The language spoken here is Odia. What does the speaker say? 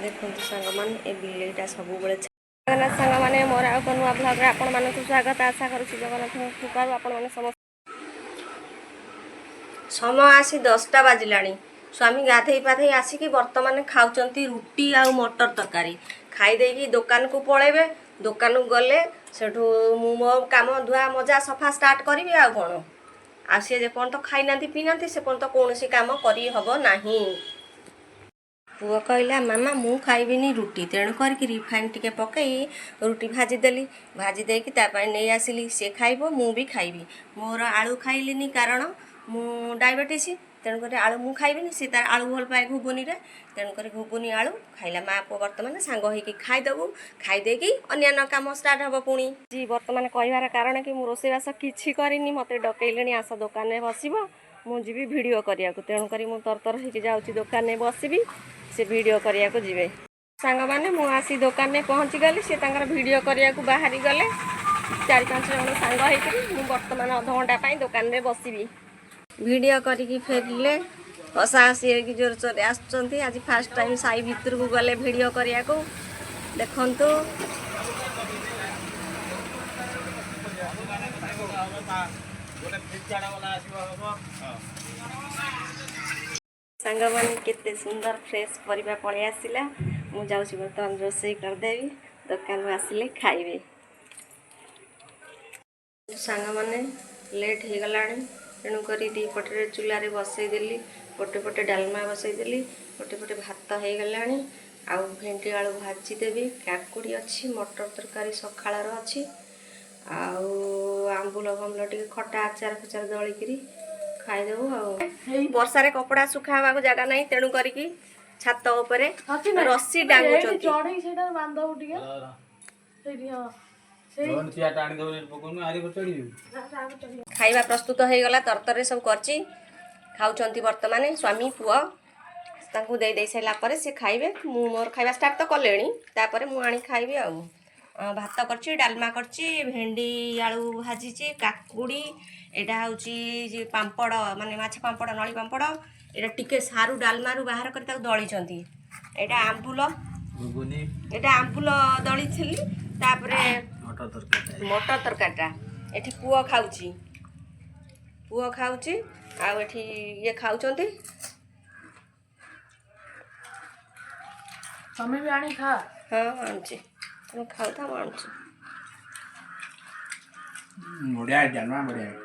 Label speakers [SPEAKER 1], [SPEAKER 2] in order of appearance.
[SPEAKER 1] ଦେଖନ୍ତୁ ସାଙ୍ଗମାନେ, ଏ ବିଲେଇଟା ସବୁବେଳେ। ଜଗନ୍ନାଥ ସାଙ୍ଗମାନେ, ମୋର ଆଉ ଏକ ନୂଆ ବ୍ଲଗ୍ରେ ଆପଣମାନଙ୍କୁ ସ୍ୱାଗତ। ଆଶା କରୁଛି ଜଗନ୍ନାଥଙ୍କ କୃପାରୁ ଆପଣମାନେ ସମସ୍ତେ। ସମୟ ଆସି 10ଟା ବାଜିଲାଣି। ସ୍ୱାମୀ ଗାଧେଇ ପାଧେଇ ଆସିକି ବର୍ତ୍ତମାନ ଖାଉଛନ୍ତି ରୁଟି ଆଉ ମଟର ତରକାରୀ। ଖାଇ ଦେଇକି ଦୋକାନକୁ ପଳେଇବେ। ଦୋକାନକୁ ଗଲେ ସେଠୁ ମୁଁ ମୋ କାମ ଧୁଆ ମଜା ସଫା ଷ୍ଟାର୍ଟ କରିବି। ଆଉ କ'ଣ? ଆଉ ସିଏ ଯେପର୍ଯ୍ୟନ୍ତ ଖାଇନାହାନ୍ତି ପିଇନାହାନ୍ତି, ସେ ପର୍ଯ୍ୟନ୍ତ କୌଣସି କାମ କରିହେବ ନାହିଁ। ପୁଅ କହିଲା, "ମାମା, ମୁଁ ଖାଇବିନି ରୁଟି।" ତେଣୁ କରିକି ରିଫାଇନ୍ ଟିକେ ପକାଇ ରୁଟି ଭାଜିଦେଲି। ଭାଜି ଦେଇକି ତା ପାଇଁ ନେଇ ଆସିଲି। ସେ ଖାଇବ, ମୁଁ ବି ଖାଇବି। ମୋର ଆଳୁ ଖାଇଲିନି, କାରଣ ମୁଁ ଡାଇବେଟିସ୍, ତେଣୁକରି ଆଳୁ ମୁଁ ଖାଇବିନି। ସେ ତାର ଆଳୁ ଭଲ ପାଏ ଘୁଗୁନିରେ, ତେଣୁକରି ଘୁଗୁନି ଆଳୁ ଖାଇଲା। ମା ପୁଅ ବର୍ତ୍ତମାନ ସାଙ୍ଗ ହେଇକି ଖାଇଦେବୁ। ଖାଇ ଦେଇକି ଅନ୍ୟାନ୍ୟ କାମ ଷ୍ଟାର୍ଟ ହେବ ପୁଣି। ବର୍ତ୍ତମାନ କହିବାର କାରଣ କି ମୁଁ ରୋଷେଇବାସ କିଛି କରିନି। ମୋତେ ଡକେଇଲେଣି, "ଆସ, ଦୋକାନରେ ବସିବ, ମୁଁ ଯିବି ଭିଡ଼ିଓ କରିବାକୁ।" ତେଣୁକରି ମୁଁ ତରତର ହେଇକି ଯାଉଛି, ଦୋକାନରେ ବସିବି, ସେ ଭିଡ଼ିଓ କରିବାକୁ ଯିବେ। ସାଙ୍ଗମାନେ, ମୁଁ ଆସି ଦୋକାନରେ ପହଞ୍ଚିଗଲି। ସେ ତାଙ୍କର ଭିଡ଼ିଓ କରିବାକୁ ବାହାରି ଗଲେ ଚାରି ପାଞ୍ଚ ଜଣ ସାଙ୍ଗ ହେଇକିରି। ମୁଁ ବର୍ତ୍ତମାନ ଅଧଘଣ୍ଟା ପାଇଁ ଦୋକାନରେ ବସିବି। ଭିଡ଼ିଓ କରିକି ଫେରିଲେ, ହସା ହସି ହେଇକି ଜୋର ଜୋରରେ ଆସୁଛନ୍ତି। ଆଜି ଫାଷ୍ଟ ଟାଇମ୍ ସାହି ଭିତରକୁ ଗଲେ ଭିଡ଼ିଓ କରିବାକୁ। ଦେଖନ୍ତୁ। ସାଙ୍ଗମାନେ, କେତେ ସୁନ୍ଦର ଫ୍ରେଶ୍ ପରିବା ପଳେଇ ଆସିଲା। ମୁଁ ଯାଉଛି, ବର୍ତ୍ତମାନ ରୋଷେଇ କରିଦେବି। ଦୋକାନରୁ ଆସିଲେ ଖାଇବେ। ସାଙ୍ଗମାନେ, ଲେଟ୍ ହେଇଗଲାଣି, ତେଣୁକରି ଦୁଇ ପଟରେ ଚୁଲାରେ ବସେଇଦେଲି। ଗୋଟେ ପଟେ ଡାଲମା ବସେଇଦେଲି, ଗୋଟେ ପଟେ ଭାତ ହେଇଗଲାଣି। ଆଉ ଭେଣ୍ଡି ଆଳୁ ଭାଜିଦେବି। କାକୁଡ଼ି ଅଛି, ମଟର ତରକାରୀ ସକାଳର ଅଛି, ଆଉ ଆମ୍ବୁଲ ଫାମ୍ବୁଲ ଟିକେ ଖଟା ଆଚାର ଫାଚାର ଦଳିକିରି ଖାଇଦେବୁ। ଆଉ ବର୍ଷାରେ କପଡ଼ା ଶୁଖା ହେବାକୁ ଜାଗା ନାହିଁ, ତେଣୁ କରିକି ଛାତ ଉପରେ ରସି ଟାଙ୍ଗୁଛନ୍ତି।
[SPEAKER 2] ଚଢେଇ ସେଇଟା ବାନ୍ଧବୁ ଟିକେ ସେଇଠି, ହଁ ସେଇ।
[SPEAKER 3] ଚେୟାରଟା ଆଣିଦେବୁ, ପକଉନୁ ଆରି ଚଢିବି।
[SPEAKER 1] ଖାଇବା ପ୍ରସ୍ତୁତ ହେଇଗଲା। ତରତରରେ ସବୁ କରିଛି। ଖାଉଛନ୍ତି ବର୍ତ୍ତମାନ ସ୍ୱାମୀ ପୁଅ। ତାଙ୍କୁ ଦେଇ ଦେଇ ସାରିଲା ପରେ ସେ ଖାଇବେ। ମୁଁ ମୋର ଖାଇବା ଷ୍ଟାର୍ଟ ତ କଲେଣି, ତାପରେ ମୁଁ ଆଣି ଖାଇବି। ଆଉ ଭାତ କରିଛି, ଡାଲମା କରିଛି, ଭେଣ୍ଡି ଆଳୁ ଭାଜିଛି, କାକୁଡ଼ି। ଏଇଟା ହେଉଛି ଯେ ପାମ୍ପଡ଼, ମାନେ ମାଛ ପାମ୍ପଡ଼, ନଳି ପାମ୍ପଡ଼। ଏଇଟା ଟିକେ ସାରୁ ଡାଲମାରୁ ବାହାର କରି ତାକୁ ଦଳିଛନ୍ତି। ଏଇଟା ଆମ୍ବୁଲ।
[SPEAKER 3] ଘୁଗୁନି।
[SPEAKER 1] ଏଇଟା ଆମ୍ବୁଲ ଦଳିଥିଲି। ତାପରେ
[SPEAKER 3] ମଟର ତରକାରୀ।
[SPEAKER 1] ମଟର ତରକାରୀଟା ଏଠି ପୁଅ ଖାଉଛି, ପୁଅ ଖାଉଛି। ଆଉ ଏଠି ଇଏ ଖାଉଛନ୍ତି।
[SPEAKER 2] ତମେ ବି ଆଣି ଖା।
[SPEAKER 1] ହଁ, ଆଣୁଛି। ତମେ ଖାଉଥା, ମୁଁ ଆଣୁଛି।
[SPEAKER 3] ବଢ଼ିଆ ଡାଲମା, ବଢ଼ିଆ।